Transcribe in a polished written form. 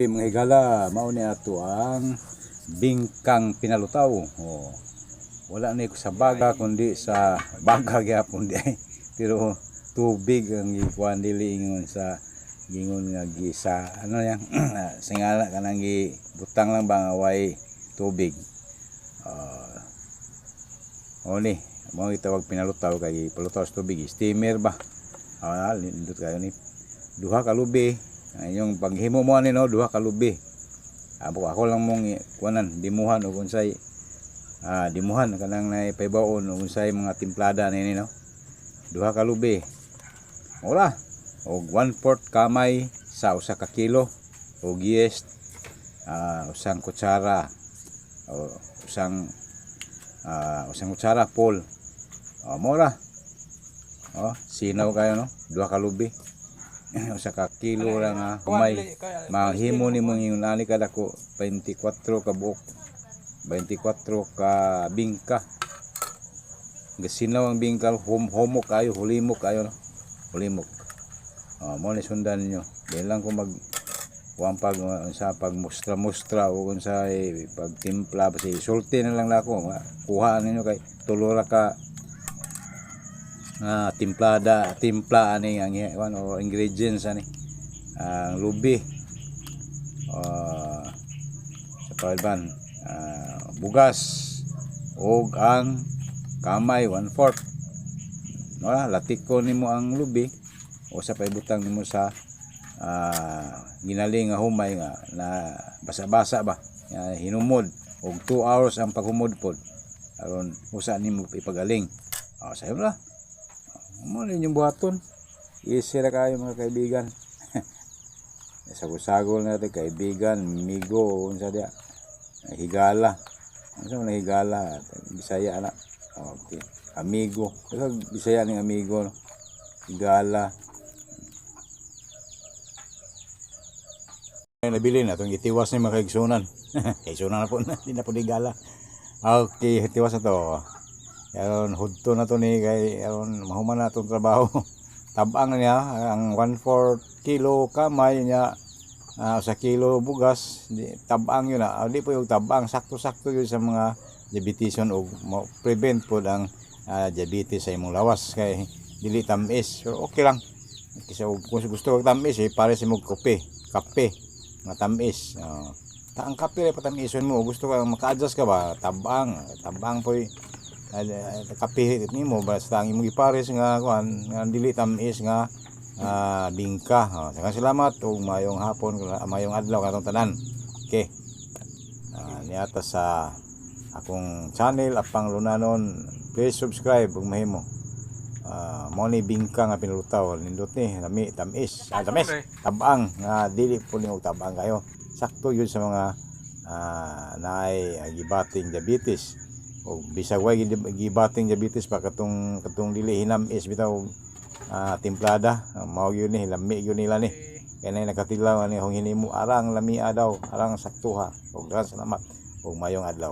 Mga higala, mao ni ato ang bingkang pinalutaw. Oh. Wala ni ko sa baga kundi sa baga gyapon di ay. Pero tubig ang gikuan, dili ingon sa gingon nga gisa ano yan singala kanang gibutang lang ba nga way tubig. O ni mo gitawag pinalutaw kay palutaw sa tubig, steamer ba. Ah, nindot kayo ni duha ka lubi ang inyong paghimo mo ani, no? Duha ka lubi. Abo ako lang mong kuanan, dimuhan og unsay dimuhan kanang nay paybaon og unsay mga timplada nini, no? Duha ka lubi ora og 1/4 kamay sa 1 ka kilo og yeast, usang kutsara o usang kutsara full. O mora, oh, sinaw kayo, no? Duha ka lubi, 1 ka kilo ra nga humay, mahimo nimo ingon ani kadako, 24 ka buok, 24 ka bingka. Gasinaw ang bingka, humok kayo, hulimok kayo, no? Hulimok. Oh, mo ni sundan ninyo. Di lang ko mag kuan pag sa pagmustra-mustra o kung sa pagtimpla ba, si sulti na lang nako. Kuha ninyo kay tulo ra ka nga timplada, timpla ani ang kuan o ingredients ani, ang lubi, sa palban, bugas ug ang kamay 1/4. Wala, latiko nimo ang lubi o sa paibutang nimo sa ginaling nga humay nga na basa-basa ba nga hinumod og 2 hours ang paghumod pod aron usa nimo ipagaling. Oh, sayo ra mo ninyong buhaton. Easy ra kayo, mga kaibigan. Sagol-sagol natin kaibigan, migo, unsa diya, higala, unsa man ang higala? Bisaya na. Okay, amigo. Pero Bisaya ning amigo, no? Higala. Ay, nabili na itong itiwas ni mga kaigsunan. Kaigsunan na po na, di na po higala. Okay, itiwas na to. Aron hudto na to ni kay aron mahuman na itong trabaho. Tabang niya ang 1/4 kilo kamay niya, sa kilo bugas di, tabang yun na. Di po yung tabang, sakto-sakto yun sa mga diabeteson o prevent po ang diabetes sa imong lawas kay dili tamis, pero okay lang kasi kung gusto kag tamis eh pare sa imong kape, kape nga tamis. Ta ang kape ray patamison mo. Gusto ka maka-adjust ka ba, tabang tabang po kape nimo, basta ang imong ipares nga kuan nga dili tamis nga bingka. Oh, daghang salamat ug maayong hapon, maayong adlaw katong tanan. Okay, niata sa akong channel, Apang Lunanon, please subscribe ug mahimo. Mo ni bingka nga pinulutaw, nindot ni lami, tamis, tamis, tabang nga dili po ni og tabang kayo, sakto yun sa mga naay gibating diabetes o bisag way gibating diabetes pa, katong katong dili hinamis bitaw timplada. Mao gyud ni, lami gyud nila ni kay nay nakatilaw ani hong hinimo arang lamia daw, arang saktuha. Ug daghang salamat ug maayong adlaw.